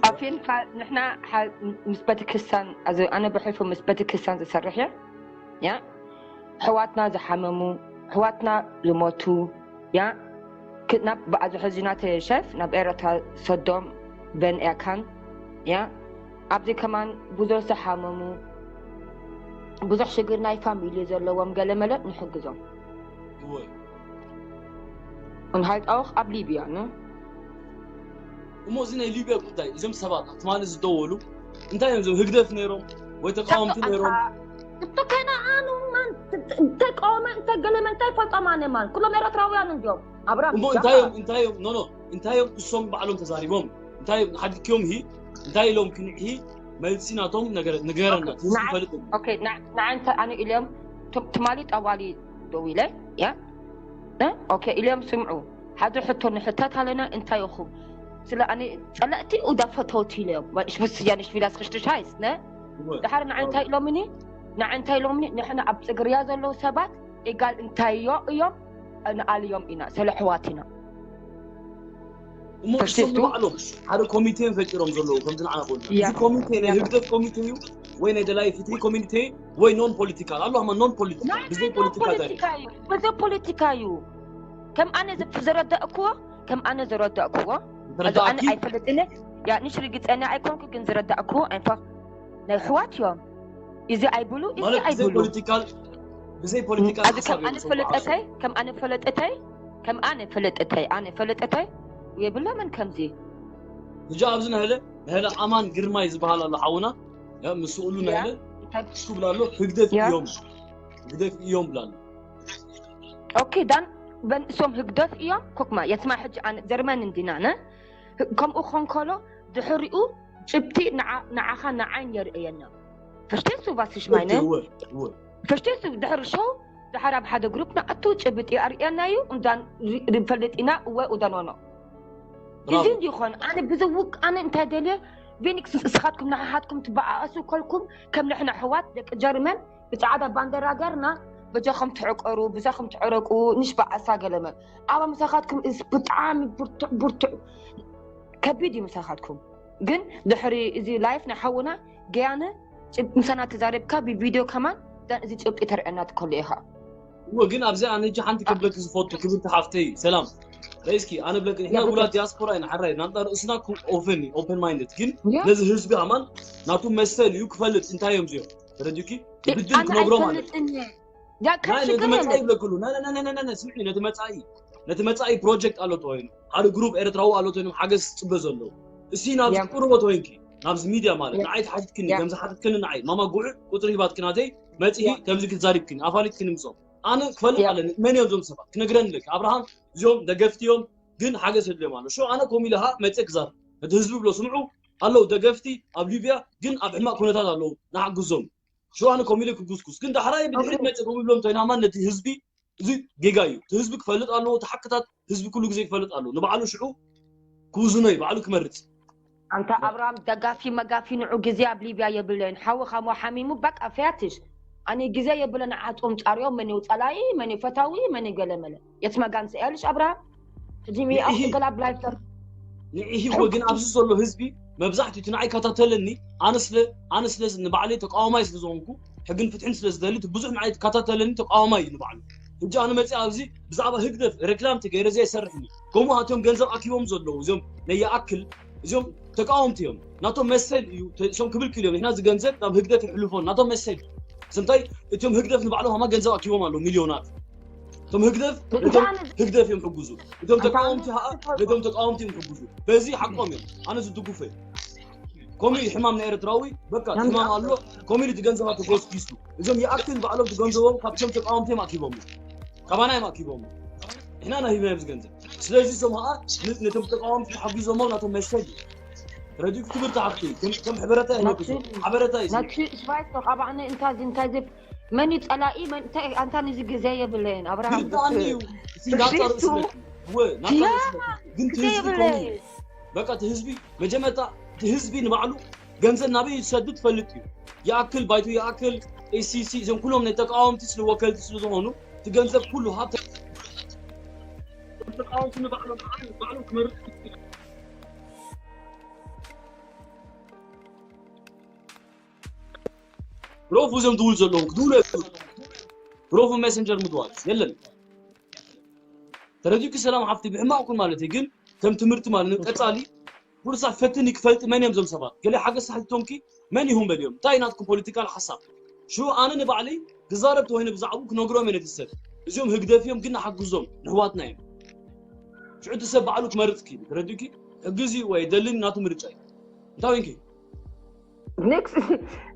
ኣፊንካ ንሕና ሓ- ምስ ቤተክርስትያን ኣዚ- ኣነ ብሕልፉ ምስ ቤተክርስትያን ዝሰርሕ እየ ያ ሕዋትና ዝሓመሙ ሕዋትና ዝሞቱ ያ ክ- ናብ ብኣዚ ሕዚ ናተ ሸፍ ናብ ኤረትራ ሰዶም በን ኤካን ያ ኣብዚ ከማን ብዙሕ ዝሓመሙ ብዙሕ ሽግር ናይ ፋሚሊ ዘለዎም ገለ መለ ንሕግዞም እወ እንሃይጣውኽ ኣብ ሊብያ ን እሞ እዚ ናይ ሊብያ ጉዳይ እዞም ሰባት ኣብ ትማሊ ዝደወሉ እንታይ እዮም እዞም ህግደፍ ነይሮም ወይ ተቃወምቲ ነይሮም እቶ ከነኣኑ ተቃወመ እንታይ ገለመ እንታይ ፈልጦም ኣነ ማን ኩሎም ኤረትራውያን እንዲዮም ኣብራም እሞ እንታይ እዮም እንታይ እዮም ኖ ኖ እንታይ እዮም እሶም ባዕሎም ተዛሪቦም እንታይ እዮም ሓድኪዮም ሂ እንታይ ኢሎም ክንዒ መልሲ ናቶም ነገር ንገረና ትዝ ንዓይ- ይፈልጥ ኦኬ ንዓ- ንዓይ እንታይ ኣነ ኢልዮም ቶም- ትማሊ ጠዋሊ ደው ኢለ ያ እ? ኦኬ ኢልዮም ስምዑ ሓደ ሕቶ ንሕተት ኣለና እንታይ ኢኹም ስለ ኣነ ጸላእቲ ኡዳ ፈተውቲ ኢልዮም ሽብስያ ንሽቪላስ ክሽትሻይስ ነ እወ ድሓር ንዓይ እንታይ ኢሎምኒ ንዓይ እንታይ ኢሎምኒ ንሕና ኣብ ጽግርያ ዘለዉ ሰባት ኢጋል እንታዮ እዮም ንኣልዮም ኢና ስለ ኣሕዋት ኢና እሞ እሶም ተሽቱ? ንባዕሎም ሓደ ኮሚቴ ፈጢሮም ዘለዉ ከምዚ ንዓና ኮሉ ያ። እዚ ኮሚቴ ናይ ያ። ህግደፍ ኮሚቴ እዩ ወይ ናይ ደላይ ፍትሒ ኮሚቴ ወይ ኖን ፖለቲካል ኣሎ ማ ኖን ፖለቲካል ብዘይ ፖለቲካ ታሪክ ፖለቲካ እዩ ብዘይ ፖለቲካ እዩ ከም ኣነ ዝፍ- ዝረዳእክዎ ከም ኣነ ዝረዳእክዎ እዚ ኣነ ተረዳእኪ ኣይፈልጥን ያ ንሽ ርግፀኛ ኣይኮንኩ ግን ዝረዳእክዎ ኣይንፋ ናይ ኣሕዋት እዮም እዚ ኣይብሉ እዚ ማለት ብዘይ ኣይብሉ ፖለቲካል ብዘይ ፖለቲካል ኣዚ ከም ኣነ ፈለጠተይ ከም ኣነ ፈለጠተይ ከም ኣነ ፈለጠተይ ኣነ ፈለጠተይ የብሎምን ከምዚ ሕጂ ኣብዚ ናህለ ናህለ ኣማን ግርማይ ዝበሃል ኣሎ ሓውና ያ ምስ ስኡሉ ያ። ናህለ ሽኩ ብላ ኣሎ ህግደፍ ያ። እዮም ህግደፍ እዮም ብላ ኣሎ ኦኬ ዳን በንእሶም ህግደፍ እዮም ኮክማ የስማ ሕጂ ኣነ ጀርመን እንዲና ነ ከምኡ ኾንኮሎ ድሕሪኡ ጭብቲ ንዓ- ንዓኻ ንዓይን የርእየና ፈሽቴሱ ቫስሽ ማይነ እወ እወ ፈሽቴሱ ድሕሪ ሾው ድሓር ኣብ ሓደ ግሩፕ ንኣቱ ጭብጢ ኣርእየና እዩ እንዳን ፈልጥ ኢና እወ ኡዳኖኖ እዚ ብራቮ እንዲኾን ኣነ ብዝውቅ ኣነ እንታይ ደልየ ቪኒክስ ንስኻትኩም ንሓሓትኩም ትበኣኣሱ ከልኩም ከም ንሕና ኣሕዋት ደቂ ጀርመን ብፃዕዳ ባንደራ ገርና በጃኹም ትዕቀሩ ብዛኹም ትዕረቁ ንሽ በኣሳ ገለመ ኣባ ምሳኻትኩም እስ ብጣዕሚ ብርቱዕ ብርቱዕ ከቢድ እዩ ምሳኻትኩም ግን ድሕሪ እዚ ላይፍ ናይ ሓውና ገያነ ጭብ- ምሳና ተዛሪብካ ብቪድዮ ከማን ዳን እዚ ጭብጢ ተርእየና ትከሉ ኢኻ እወ ግን ኣብዚ ኣነ ሕጂ ሓንቲ ክብለኪ ዝፈቱ ክብርቲ ሓፍተይ ሰላም ረይስኪ ኣነ ብለክ ንሕና ውላት ዲያስፖራ ኢና ሓራይ ናምጣ ርእስና ኦፕን ኦፕን ማይንድድ ግን ነዚ ህዝቢ ኣማን ናቱ መሰል እዩ ክፈልጥ እንታይ እዮም እዚኦም ተረዲኪ ግድን ክነግሮ ማለት ነቲ መፃኢ ይብለክሉ ስምዒ ነቲ መፃኢ ነቲ መፃኢ ፕሮጀክት ኣሎ ተወይኑ ሓደ ግሩፕ ኤርትራዊ ኣሎ ተወይኑ ሓገዝ ዝፅበ ዘለዉ እሲ ናብ ቁርቦ ተወይንኪ ናብዚ ሚድያ ማለት ንዓይ ተሓቲትክኒ ከምዚ ሓቲትክኒ ንዓይ ማማ ጉዕ ቁፅሪ ሂባትክናተይ መፅኢ ከምዚ ክትዛሪብክኒ ኣፋሊጥክኒ ምፅኦም ኣነ ክፈልጥ ኣለኒ መን እዮም ዞም ሰባት ክነግረኒ ኣለኪ ኣብርሃም እዚኦም ደገፍቲ እዮም ግን ሓገዝ የድልዮም ኣሎ ሽ ኣነ ኮም ኢለ ካ መፀ ክዛር እቲ ህዝቢ ብሎ ስምዑ ኣለዉ ደገፍቲ ኣብ ሊብያ ግን ኣብ ሕማቅ ኩነታት ኣለዉ ንሓግዞም ሽ ኣነ ኮም ኢለ ክጉስጉስ ግን ዳሕራይ ብድሕሪት መፀ ኮም ይብሎም ተይናማ ነቲ ህዝቢ እዚ ጌጋ እዩ እቲ ህዝቢ ክፈልጥ ኣለዎ እቲ ሓቅታት ህዝቢ ኩሉ ግዜ ክፈልጥ ኣለዎ ንባዕሉ ሽዑ ክውዝኖ እዩ ባዕሉ ክመርፅ ኣንታ ኣብርሃም ደጋፊ መጋፊ ንዑ ግዜ ኣብ ሊብያ የብለይን ሓዊ ካሞ ሓሚሙ በቃ ፈያትሽ ኣነ ግዜ የብለ ንዓቶም ፃሪኦም መን ጸላኢ መን ፈታዊ መን ገለመለ የትመጋን ስኤልሽ ኣብርሃም ሕጂ ሚኣ ክገላ ብላይፍ ንዒ ህወ ግን ኣብዚ ዘሎ ህዝቢ መብዛሕትኡ እቲ ንዓይ ይከታተለኒ ኣነስለ ኣነስለ ንባዕለይ ተቃዋማይ ስለ ዝኾንኩ ሕግን ፍትሕን ስለ ዝደሊ ብዙሕ ንዓይ ይከታተለኒ ተቃዋማይ እዩ ንባዕሉ ሕጂ ኣነ መፅእ ኣብዚ ብዛዕባ ህግደፍ ሬክላም ተገይረ እዚ ኣይሰርሕን እዩ ከምኡ ሃቶም ገንዘብ ኣኪቦም ዘለዉ እዚኦም ነይኣክል እዚኦም ተቃወምቲ እዮም ናቶም መሰል እዩ እሶም ክብል ክል እዮም ንሕና እዚ ገንዘብ ናብ ህግደፍ ይሕልፎ ናቶም መሰል እዩ ስንታይ እቶም ህግደፍ ንባዕሎም ሃማ ገንዘብ ኣኪቦም ኣለዉ ሚልዮናት እቶም ህግደፍ እቶም ህግደፍ እዮም ሕጉዙ እቶም ተቃወምቲ ከዓ ነቶም ተቃወምቲ እዮም ሕጉዙ በዚ ሓቆም እዮም ኣነ ዝድጉፈ እዩ ከምኡ እዩ ሕማም ናይ ኤርትራዊ በቃ ሕማም ኣሎ ከምኡ ኢሉ ትገንዘባ ተጎስጊሱ እዞም ይኣክል ባዕሎም ትገንዘቦም ካብቶም ተቃወምቲ እዮም ኣኪቦም ካባና እዮም ኣኪቦም ንሕና ኢና ሂብና ኣብዚ ገንዘብ ስለዚ እዞም ከዓ ነቶም ተቃወምቲ ተሓጊዞሞ ናቶም መሰል እዩ ረዲኡ ክብርቲ ሓፍቲ ከም ሕብረታ ይነግሱ ሓበረታ እዩ ነቲ ስባይስ ተቃባዕኒ እንታይ እንታይ መን እዩ ጸላኢ ኣንታ ንዚ ግዜ የብለይን ኣብርሃም ግልዳኒ እዩ ናጻ ርእሲ ግን ትህዝቢ በቃ ትህዝቢ መጀመርታ ትህዝቢ ንባዕሉ ገንዘብ ናበይ ዝሰዱ ትፈልጥ እዩ ይኣክል ባይቱ ይኣክል ኤሲሲ እዞም ኩሎም ናይ ተቃወምቲ ስለ ወከልቲ ስለ ዝኾኑ እቲ ገንዘብ ኩሉ ሃብቲ ተቃወምቲ ንባዕሎም ባዕሎም ክመርጥ ፕሮፍ እዞም ትውል ዘለኹም ክትውሉ ፕሮፍ ሜሰንጀር ምድዋል የለን ተረዲእኪ ሰላም ሓፍቲ ብሕማቕ ኩን ማለት እዩ ግን ከም ትምህርቲ ማለት ቀጻሊ ኩሉ ሳዕ ፈትን ክፈልጥ መን እዮም ዞም ሰባት ገለ ሓገዝ ሳሕቲቶምኪ መን ይኹም በልዮም እንታይ ናትኩም ፖለቲካል ሓሳብ ሽዑ ኣነ ንባዕለይ ክዛረብ ተወይነ ብዛዕቡ ክነግሮም እየ ነቲ ሰብ እዚኦም ህግደፍ እዮም ግን ንሓግዞም ንሕዋትና እዮም ሽዑ እቲ ሰብ ባዕሉ ክመርጽ ክኢሉ ተረዲእኪ ሕጊ እዚ ወይ ደልን ናቱ ምርጫ እዩ እንታይ ወይንኪ ኔክስት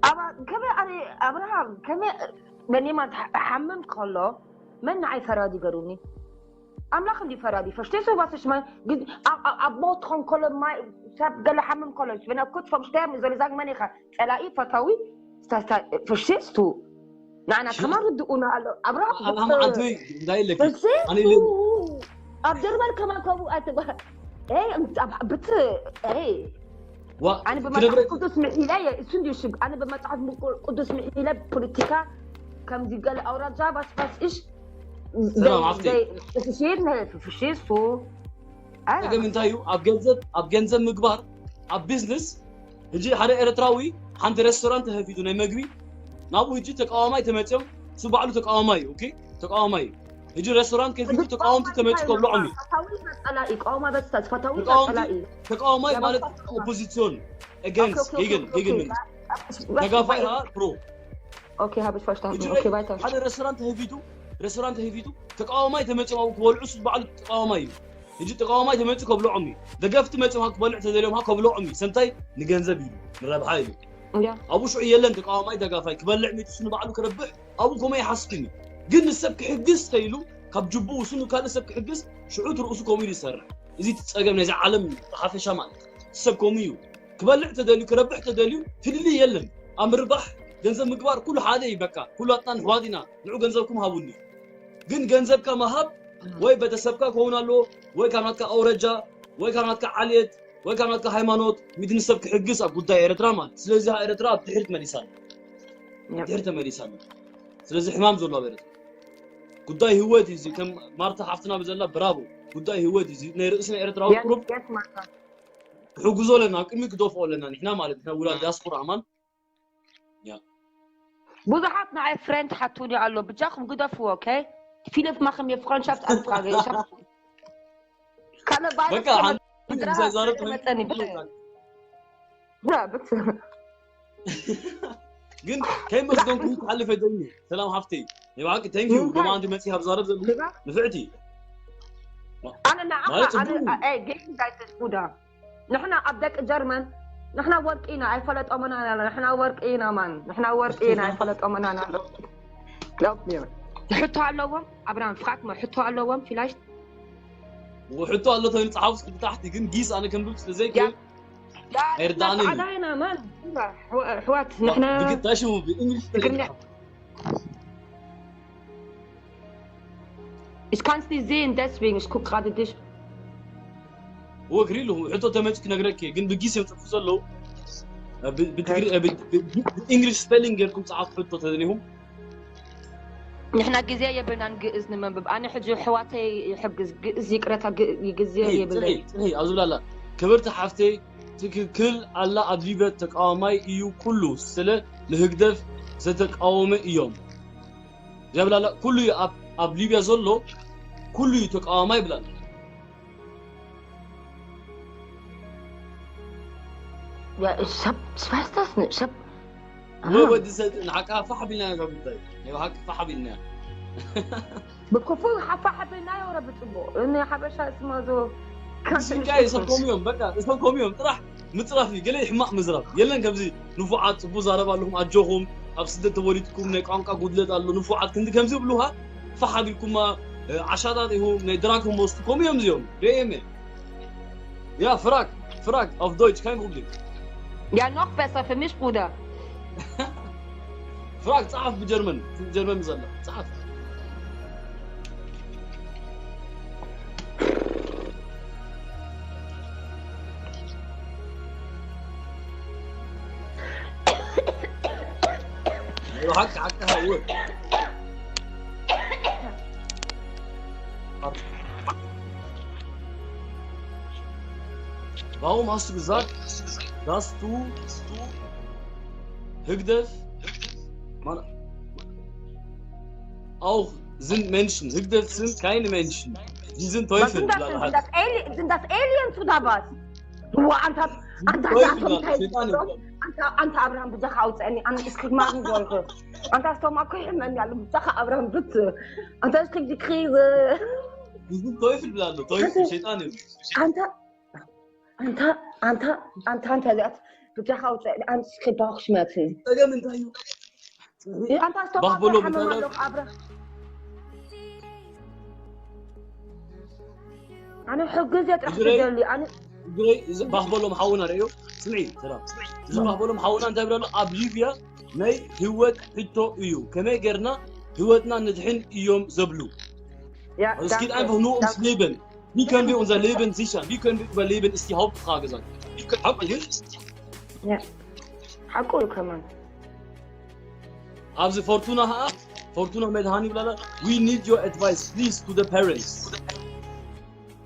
ኣባ ከመይ ኣነ ኣብርሃም ከመይ በኔማ ሓምም ከሎ መን ንዓይ ፈራዲ ገሩኒ ኣምላኽ እንዲ ፈራዲ ፈሽቴ ሰው ባስሽ ማይ ኣብ ሞት ኾን ከሎ ማይ ሰብ ገለ ሓምም ከሎ ሽበና ኩት ፈምሽተር ንዘሉ ዛግ መን ኢኻ ጸላኢ ፈታዊ ፈሽቴስቱ ንዓና ከማን ርድኡና ኣሎ ኣብርሃም ኣልሃም ዓድይ እንታይ ኢለኪ ኣነ ኣብ ጀርመን ከማን ከምኡ ኣትባ ብት ኣነ ብመጽሓፍ ቅዱስ ምሒለ እየ እሱ እንዲ ሽግ ኣነ ብመጽሓፍ ቅዱስ ምሒለ ፖለቲካ ከምዚ ገለ ኣውራጃ ባስባስ እሽ ሰላም ሓፍቲ ፍሽቱ ጸገም እንታይ እዩ ኣብ ገንዘብ ኣብ ገንዘብ ምግባር ኣብ ቢዝነስ ሕጂ ሓደ ኤርትራዊ ሓንቲ ሬስቶራንት ተኸፊቱ ናይ መግቢ ናብኡ ሕጂ ተቃዋማይ ተመፅኦም እሱ ባዕሉ ተቃዋማይ እዩ ተቃዋማይ እዩ ሕጂ ሬስቶራንት ከፊቱ ተቃወምቲ ተመፁ ከብልዖም እዩ ተቃዋማይ ማለት ኦፖዚሲዮን ኤገንስት ጌግን ጌግን መንግስት ተጋፋይ ከዓ ፕሮ ሓደ ሬስቶራንት ተኸፊቱ ሬስቶራንት ተኸፊቱ ተቃዋማይ ተመፅኦም ክበልዑ እሱ ባዕሉ ተቃዋማይ እዩ ሕጂ ተቃዋማይ ተመፅእ ከብልዖም እዩ ደገፍቲ መፅም ክበልዕ ተደልዮም ከብልዖም እዩ ሰምታይ ንገንዘብ እዩ ንረብሓ እዩ ኣብኡ ሽዑ የለን ተቃዋማይ ደጋፋይ ክበልዕ ሚጥሱ ንባዕሉ ክረብሕ ኣብኡ ከምኡ ይሓስብን እዩ ግን ንሰብ ክሕግዝ ተይሉ ካብ ጅቡ ውስኑ ካልእ ሰብ ክሕግዝ ሽዑ ትርእሱ ከምኡ ኢሉ ይሰርሕ እዚ ትፀገም ናይዚ ዓለም ብሓፈሻ ማለት ሰብ ከምኡ እዩ ክበልዕ ተደልዩ ክረብሕ ተደልዩ ፍልልይ የለን ኣብ ምርባሕ ገንዘብ ምግባር ኩሉ ሓደ እዩ በቃ ኩላትና ንሕዋት ኢና ንዑ ገንዘብኩም ሃቡኒ ግን ገንዘብካ ምሃብ ወይ ቤተሰብካ ክኸውን ኣለዎ ወይ ካብ ናትካ ኣውረጃ ወይ ካብ ናትካ ዓልየት ወይ ካብ ናትካ ሃይማኖት ሚድን ሰብ ክሕግዝ ኣብ ጉዳይ ኤርትራ ማለት ስለዚ ኤርትራ ኣብ ድሕሪት መሊሳ ድሕሪ ተመሊሳ ስለዚ ሕማም ዘሎ ኣብ ኤርትራ ጉዳይ ህይወት እዩ ከም ማርታ ሓፍትና ብዘላ ብራቦ ጉዳይ ህይወት እዩ ናይ ርእስና ኤርትራዊ ቁሩብ ክሕግዞ ኣለና ኣብ ቅድሚ ክደፍኦ ኣለና ንሕና ማለት ና ውላድ ዲያስፖራ ኣማን ብዙሓት ንዓይ ፍሬንድ ሓቱኒ ኣሎ ብጃኹም ግደፍዎ ኦኬ ፊልፕ ማክም የፍኮንሻፍት ኣንፍራገ ኣነ ቫይረስ በቃ ከመ- ሓንቲ ድራሃ ዘይዛረብ ከመፀኒ ብታይ ግን ከይመስገንኩ ክሓልፍ ኣይደልኒ። ሰላም ሓፍተይ፣ ናይ ብሓቂ thank you። እንታይ? ሎማዓንቲ መፂ ካብ ዛረብ ዘለኹ ግባ። ንፍዕቲ ኣነ ንዓኻ ማለት ኣነ ጽቡቅ እዩ። ጌም ጋይስ ቡዳ ንሕና ኣብ ደቂ ጀርመን ንሕና ወርቂ ኢና ኣይፈለጦምና ኢና ንሕና ወርቂ ኢና ማን ንሕና ወርቂ ኢና ኣይፈለጦምና ኢና ኣሎ ሕቶ ኣለዎም ኣብራም ፍኻት ሕቶ ኣለዎም ፊላሽ ሕቶ ኣሎ ተይሉ ጸሓፍ እስኪ ብታሕቲ ግን ጊስ ኣነ ከንብብ ስለ ዘይክእል ኣይርዳእንን እዩ። ጻዕዳ ኢና ማን ኣሕዋት ንሕና ብግዳሽ እዩ ብእንግሊሽ ትግርኛ Ich kann es nicht sehen, deswegen ich gucke gerade dich. ወግሪ ኣለኹ ሕቶ ተመጭ ክነግረኪ ግን ብጊስ እዮም ጽፉ ዘለዉ ብእንግሊሽ ስፔሊንግ ጌርኩም ጸሓፍ ሕቶ ተደሊኹም ንሕና ግዜ የብልናን ግእዝ ንመንብብ ኣነ ሕጂ ሕዋተይ ይሕግዝ ግእዝ ይቅረታ ግዜ የብለይ ኣብዚ ብላላ ክብርቲ ሓፍተይ ትክክል ኣላ ኣብ ሊብያ ተቃዋማይ እዩ ኩሉ ስለ ንህግደፍ ዝተቃወመ እዮም ዘብላላ ኩሉ እዩ ኣብ ሊብያ ዘሎ ኩሉ እዩ ተቃዋማይ ብላላ Ja, ich hab, ich weiß das nicht. Ich hab. ወይ ወዲ ሰብ ንሓቃ ፋሕ ቢልና ዛ ጉዳይ ናይ ብሓቂ ፋሕ ቢልና ብክፉ ሓፋ ሓቢልናዮ ረቢ ፅቡቅ እኒ ሓበሻ ስማዞ እዚጋ እሰኮም እዮም በቃ እሰኮም እዮም ጥራሕ ምፅራፍ እዩ ገለ ሕማቅ ምዝራብ የለን ከምዚ ንፉዓት ፅቡ ዛረብ ኣለኹም ኣጆኹም ኣብ ስደት ተወሊድኩም ናይ ቋንቋ ጉድለት ኣሎ ንፉዓት ክንዲ ከምዚ ይብሉካ ፋሕ ኣቢልኩማ ዓሻታት ኢኹም ናይ ድራግ ሞስት ኮም እዮም እዚኦም ሪኤም Ja, frag, frag auf Deutsch, kein Problem. Ja, noch besser für mich, Bruder. Frag, ጸሓፍ ብጀርመን ጀርመን ዘላ ጸሓፍ ሓቂ ሓቂ ሃወት Warum hast du gesagt, dass du Hügdev man auch sind Menschen? Hügdev sind keine Menschen. Die sind Teufel. Was sind das denn? Sind das, Ali sind das Aliens oder was? Du, Anta, Anta, Anta, Anta, Abraham, bitte haut Annie an, ich krieg Magensäure. Anta, Stomach, ich meine, alle, bitte, Abraham, bitte. Anta, ich krieg die Krise. Die sind Teufel, Blando, Teufel, Satan. Anta, ኣንታ ኣንታ ኣንታ ኣንታ እዚኣት ብጃኻ ኣውፅእ ኣንስኪ ባኩሽ መትን ፀገም እንታይ እዩ ኣንታ ስቶማ ባህበሎ ሓመም ምታላ- ኣለኹ ኣብረ ኣነ ሕግዝ የጥራሕ እግረይ- ትደሊ ኣነ እግረይ እዚ ባህበሎም ሓውና ርእዮ ስምዒ ሰላም እዚ ባህበሎም ሓውና እንታይ ብለሎ ኣብ ሊብያ ናይ ህይወት ሕቶ እዩ ከመይ ጌርና ህይወትና ንድሕን እዮም ዘብሉ ያ Es geht einfach nur ums Leben. Wie können wir unser Leben sichern? Wie können wir über Leben ist die Hauptfrage sein? Habt ihr nicht? ሓቁ እዩ ከማን ኣብዚ ፎርቱና ኸዓ ፎርቱና መድሃኒ ይብላላ we need your advice please to the parents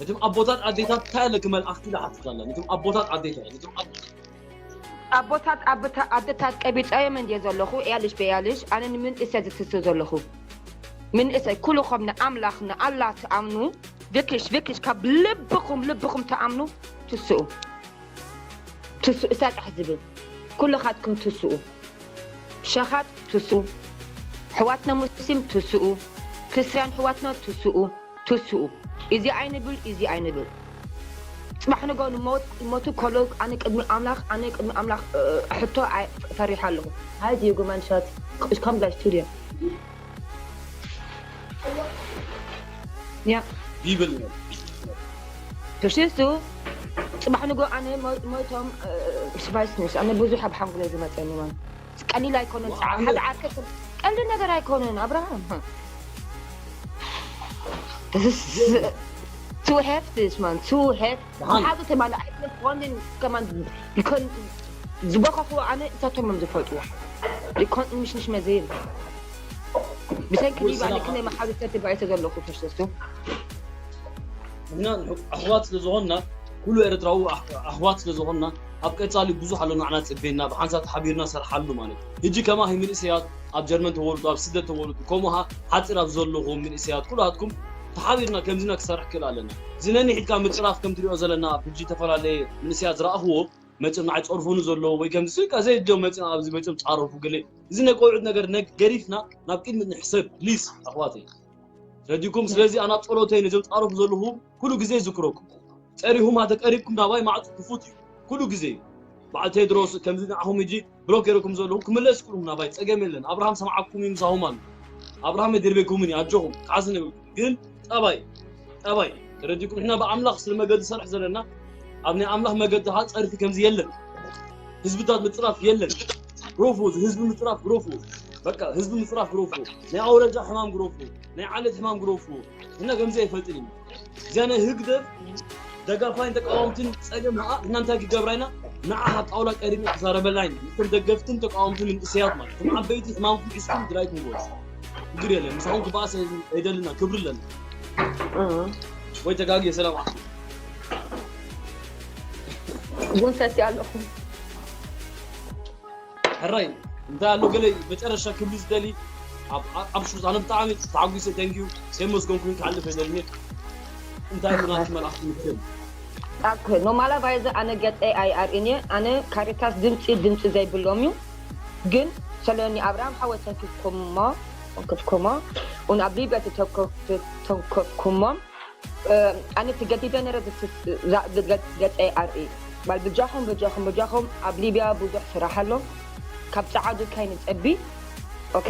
እቶም ኣቦታት ኣዴታት እንታይ ኣለኪ መልኣኽቲ ኢላ ሓትት ኣላ ነቶም ኣቦታት ኣዴታት ነቶም ኣቦታት ኣቦታት ኣቦታ- ኣደታት ቀቢፀዮም እንድየ ዘለኹ ያልሽ በያልሽ ኣነ ንምንእሰ ዝትስእ ዘለኹ ምንእሰይ ኩልኹም ንኣምላኽ ንኣላ ትኣምኑ wirklich wirklich ካብ ልብኹም ልብኹም ትኣምኑ ትስኡ ትስኡ እሳጣሕ ዝብል ኩልኻትኩም ትስኡ ሸኻት ትስኡ ሕዋትና ሙስሊም ትስኡ ክርስትያን ሕዋትና ትስኡ ትስኡ እዚ ኣይንብል እዚ ኣይንብል ፅባሕ ንጎ ንሞት ይሞቱ ከሎ ኣነ ቅድሚ ኣምላኽ ኣነ ቅድሚ ኣምላኽ እ፣ ሕቶ ኣይ- ፈሪሐ ኣለኹ Hi Diego Manschat, ich komme gleich zu dir. Ja, ቢብል ነው verstehst du? ፅባሕ ንጎ ኣነ ሞ- ሞይቶም እ፣ ich weiß nicht ኣነ ብዙሕ ኣብ ሓንጎለይ ዝመፀኒ ማን ቀሊል ኣይኮነን ወዓለ። ሓደ ዓርከ ቀልዲ ነገር ኣይኮነን ኣብርሃም Das ist too heftig, man, too heftig. Mann. Habe meine eigene Freundin, kann man, die können, ዝበኸኽዎ ኣነ እሳቶም እዮም ዝፈልጥዎ ይኮን ምሽምሽ መዘይን ብሰንኪ ዲባኒ ክነ መሓዙ ተትባይተ ዘለኹ ተሽተስቱ ንሕና ኣሕዋት ስለ ዝኾንና ኩሉ ኤርትራዊ ኣሕ- ኣሕዋት ስለ ዝኾንና ኣብ ቀጻሊ ብዙሕ ኣሎ ንዓና ጽቤና ብሓንሳብ ተሓቢርና ሰርሓሉ ማለት እዩ። ሕጂ ከማኺ መንእሰያት ኣብ ጀርመን ተወልዱ ኣብ ስደት ተወልዱ ከምኡ ሓጺር ኣብ ዘለኹም መንእሰያት ኩላትኩም ተሓቢርና ከምዚና ክሰርሕ ክእል ኣለና። እዚ ነኒሒትካ ምፅራፍ ከም ትሪኦ ዘለና ኣብ ሕጂ ዝተፈላለየ መንእሰያት ዝረኣኽዎ መፅም ንዓይ ፀርፉኒ ዘለዎ ወይ ከምዚ ከ ዘየድልዮም መፅም ኣብዚ መፅም ፃረፉ ገለ እዚ ናይ ቆልዑት ነገር ነግ- ገዲፍና ናብ ቅድሚት ንሕሰብ ፕሊስ ኣሕዋተይ ረዲኩም። ስለዚ ኣና ጸሎተይ ነዞም ፃረፉ ዘለኹም ኩሉ ግዜ ዝክረኩም። ጸሪሁማ ተቀሪብኩም ናባይ ማዕፁ ክፉት እዩ ኩሉ ግዜ። በዓል ቴድሮስ ከምዚ ንዓኹም ሕጂ ብሎክ ገይረኩም ዘለኹ ክምለስ ክሉም ናባይ ጸገም የለን። ኣብርሃም ሰምዓኩም እዩ ምሳኹም ኣሎ። ኣብርሃም የድርቤኩምን እዩ ኣጆኹም ካዝን የብልኩም ግን ጠባይ ጠባይ ተረዲኩም። ንሕና ብኣምላኽ ስለ መገዲ ሰርሕ ዘለና ኣብ ናይ ኣምላኽ መገዲ ከዓ ጸርፊ ከምዚ የለን። ህዝብታት ምጽራፍ የለን። ግረፉ፣ ህዝቢ ምጽራፍ ግረፉ። በቃ ህዝቢ ምጽራፍ ግረፉ። ናይ ኣውረጃ ሕማም ግረፉ። ናይ ዓለት ሕማም ግረፉ። እና ከምዚ ኣይፈልጥን እዩ። እዚኣ ናይ ህግደፍ ደጋፋይን ተቃወምትን ጸገም ንዓ ንሕና እንታይ ክገብራ ኢና? ንዓ ካብ ጣውላ ቀዲሙ ክዛረበላ ኢና። እቶም ደገፍትን ተቃወምትን ምንእሰያት ማለት እቶም ዓበይቲ ሕማምኩም ሒዝኩም ድራይ ትንበሩ። ችግር የለን። ምሳኹም ክበኣስ ኣይደልና፣ ክብሪ ኣለና። ወይ ተጋግየ ሰላም ዓኹም። ቡን ሰትየ ኣለኹ። ሕራይ እንታይ ኣሎ ገለ መጨረሻ ክብሊ ዝደሊ ኣብ ኣብ ሹዝ ኣነ ብጣዕሚ ተዓጒሰ thank you ከመስገንኩ ክሓልፍ ኣይደልን እንታይ ምናት መልኣኽቲ ምክር ኖማላ ባይዘ ኣነ ገፀይ ኣይኣርእን እየ። ኣነ ካሪታስ ድምፂ ድምፂ ዘይብሎም እዩ። ግን ሰለኒ ኣብርሃም ሓወይ ተንክፍኩሞ ተንክፍኩሞ ኡን ኣብ ሊብያ ተንከፍኩሞም ኣነ ተገዲደ ነረ ገፀይ ኣርኢ ባል ብጃኹም ብጃኹም ብጃኹም ኣብ ሊብያ ብዙሕ ስራሕ ኣሎ። ካብ ፀዓዱ ከይንፀቢ ኦኬ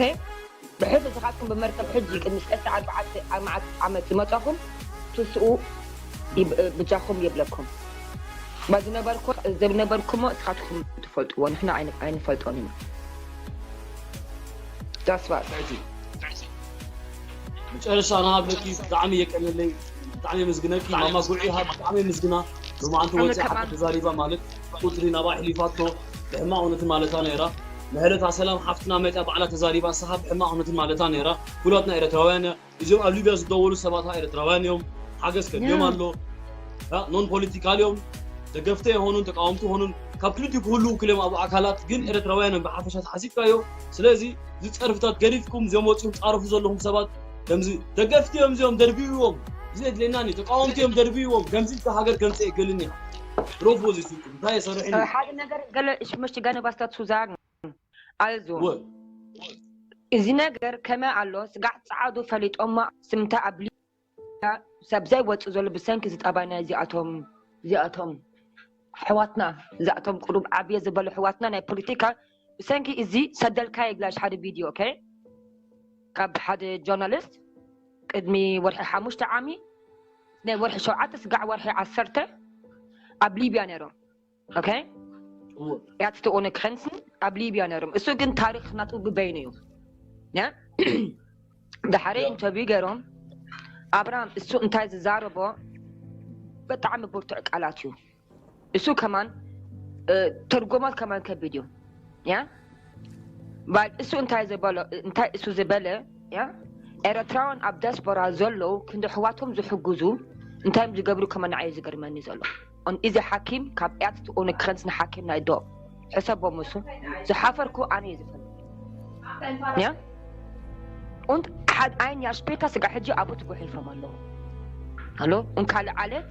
ብሕጂ ንስኻትኩም ብመርከብ ሕጂ ቅድሚ ሰለስተ ኣርባዕተ ኣርባዕተ ዓመት ዝመጻኹም ትስኡ ይብ- ብጃኹም የብለኩም ባ ዝነበርኩ ዝነበርኩሞ እስኻትኩም ትፈልጥዎ ንሕና ኣይን- ኣይንፈልጦን ኢና ዳስባት መጨረሻ ንሃብለኪ ብጣዕሚ የቀንለይ ብጣዕሚ የመስግነኪ ማማ ጉዒ ሃብ ብጣዕሚ የመስግና ሎማዓንቲ ወፂ ሓቂ ተዛሪባ ማለት ቁፅሪ ናባ ኣሕሊፋቶ ብሕማቕ እውነትን ማለታ ነይራ ምሕለታ ሰላም ሓፍትና መፅያ ባዕላ ተዛሪባ ንስኻ ብሕማቕ እውነትን ማለታ ነይራ ኩላትና ኤረትራውያን እያ እዚኦም ኣብ ሊብያ ዝደወሉ ሰባት ኤረትራውያን እዮም ሓገዝ ከድልዮም ኣሎ ኖን ፖለቲካል እዮም ደገፍቲ ይኾኑን ተቃወምቲ ይኾኑን ካብ ክልቲኡ ክህልዉ ክልኦም ኣብ ኣካላት ግን ኤረትራውያን እዮም ብሓፈሻ ተሓሲብካዮ ስለዚ እዚ ፀርፍታት ገዲፍኩም እዚኦም ወፂኹም ፃረፉ ዘለኹም ሰባት ከምዚ ደገፍቲ እዮም እዚኦም ደርብይዎም እዚ የድልየናኒ ተቃወምቲ እዮም ደርብይዎም ከምዚ ኢልካ ሃገር ከምፅእ የገልኒ ኢኻ ረፉ እዚ ስልኩም እንታይ የሰርሕን እዩ ሓደ ነገር ገለ እሽ መሽቲ ጋነ ባስታት ሱዛን ኣልዞ ወይ እዚ ነገር ከመይ ኣሎ ስጋዕ ፀዓዱ ፈሊጦማ ስምንታይ ኣብ ሊብያ ሰብ ዘይወፅእ ዘሎ ብሰንኪ ዝጠባና እዚኣቶም እዚኣቶም ኣሕዋትና እዛእቶም ቁሩብ ዓብየ ዝበሉ ኣሕዋትና ናይ ፖለቲካ ብሰንኪ እዚ ሰደልካ ይግላሽ ሓደ ቪድዮ ኦኬ ካብ ሓደ ጆርናሊስት ቅድሚ ወርሒ ሓሙሽተ ዓሚ ናይ ወርሒ ሸውዓተ ስጋዕ ወርሒ ዓሰርተ ኣብ ሊብያ ነይሮም ኦኬ ያትተ ኦነ ክረንስን ኣብ ሊብያ ነይሮም እሱ ግን ታሪክ ናቱ ብበይኑ እዩ ያ ድሓረ ኢንተርቪው ገይሮም ኣብርሃም እሱ እንታይ ዝዛረቦ ብጣዕሚ ብርቱዕ ቃላት እዩ እሱ ከማን ተርጎማት ከማን ከቢድ እዩ ያ ባል እሱ እንታይ ዝበሎ እንታይ እሱ ዝበለ ያ ኤረትራውያን ኣብ ዲያስፖራ ዘለዉ ክንዲ ኣሕዋቶም ዝሕግዙ እንታይ እዮም ዝገብሩ ከመ ንዓይ እዩ ዝገርመኒ ዘሎ ኦን እዚ ሓኪም ካብ ያትት ኦነ ክረንስ ንሓኪም ናይ ዶ ሕሰቦም እሱ ዝሓፈርኩ ኣነ እዩ ዝፈልጥ ያ und hat ein Jahr später ስጋ ሕጂ ኣብኡ ትጉሒፎም ኣለዉ ኣሎ እንካልእ ዓለት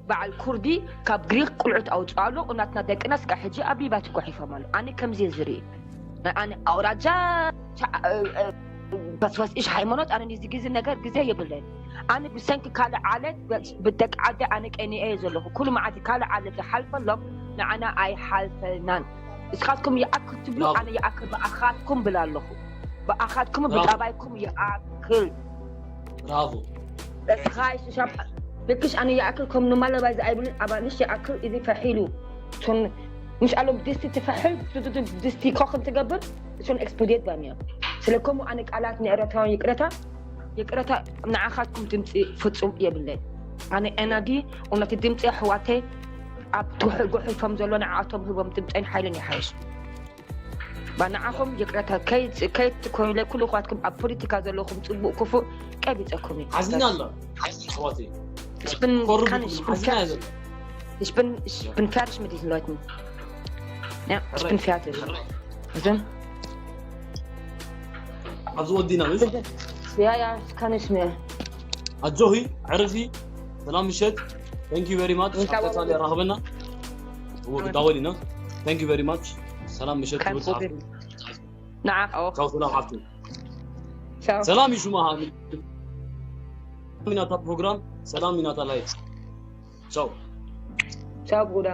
በዓል ኩርዲ ካብ ግሪክ ቁልዑት ኣውፅኡ ኣሎ እናትና ደቅና ስጋ ሕጂ ኣብ ሊብያ ትጓሒፎም ኣሎ ኣነ ከምዚ ዝርኢ ናይ ኣነ ኣውራጃ ፈስፈስ እሽ ሃይማኖት ኣነ ንዚ ግዜ ነገር ግዜ የብለን ኣነ ብሰንኪ ካልእ ዓለት ብደቂ ዓዲ ኣነ ቀኒአ እየ ዘለኹ ኩሉ መዓልቲ ካልእ ዓለት ዝሓልፈሎም ንዓና ኣይሓልፈልናን እስኻትኩም ይኣክል ትብሉ ኣነ ይኣክል ብኣኻትኩም ብላ ኣለኹ ብኣኻትኩም ብጣባይኩም ይኣክል ብራቮ እስኻ ሽሻብ ልክሽ ኣነ ይኣክል ከም ንማለባይ ዝኣይብልን ኣባልሽ ይኣክል እዚ ፈሒሉ ቱን ምሽ ኣሎም ድስቲ ትፈሕል ድስቲ ኮኽን ትገብር እሱን ኤክስፕሎዴት ባንያ ስለ ከምኡ ኣነ ቃላት ንኤረትራውን ይቅረታ ይቅረታ ንዓኻትኩም ድምፂ ፍፁም የብለይ ኣነ ኤናዲ እውነቲ ድምፂ ኣሕዋተይ ኣብ ትውሕል ጉሕልፎም ዘሎ ንዓቶም ህቦም ድምፀይን ሓይልን ይሓይሽ ባንዓኹም ይቅረታ ከይትኮይለ ኩሉ ኳትኩም ኣብ ፖለቲካ ዘለኹም ፅቡቅ ክፉእ ቀቢፀኩም እዩ ሓዝና ኣሎ ኣሕዋተይ Ich bin, kann ich, ich bin fertig. Ich bin, ich bin fertig mit diesen Leuten. Ja, ich bin fertig. Also, ኣብዚ ወዲና ja, ja, kann ich mir. ኣጆኺ፣ ዕርፊ፣ ሰላም ምሸት። Thank you very much። ኣብ እንሻላ። ቀጻሊ ኣራኽበና። እዎ ክዳወል ኢና። Thank you very much። ሰላም ምሸት። ከም ክብል ጸሓፉ። ቁሪ። ንዓኻ። ቻው፣ ሰላም ሓፍቲ። ቻው። ሰላም ይሹማ። ሰላም ኢናታ ፕሮግራም፣ ሰላም ኢናታ ላይፍ። ቻው። ቻው ብሩዳ።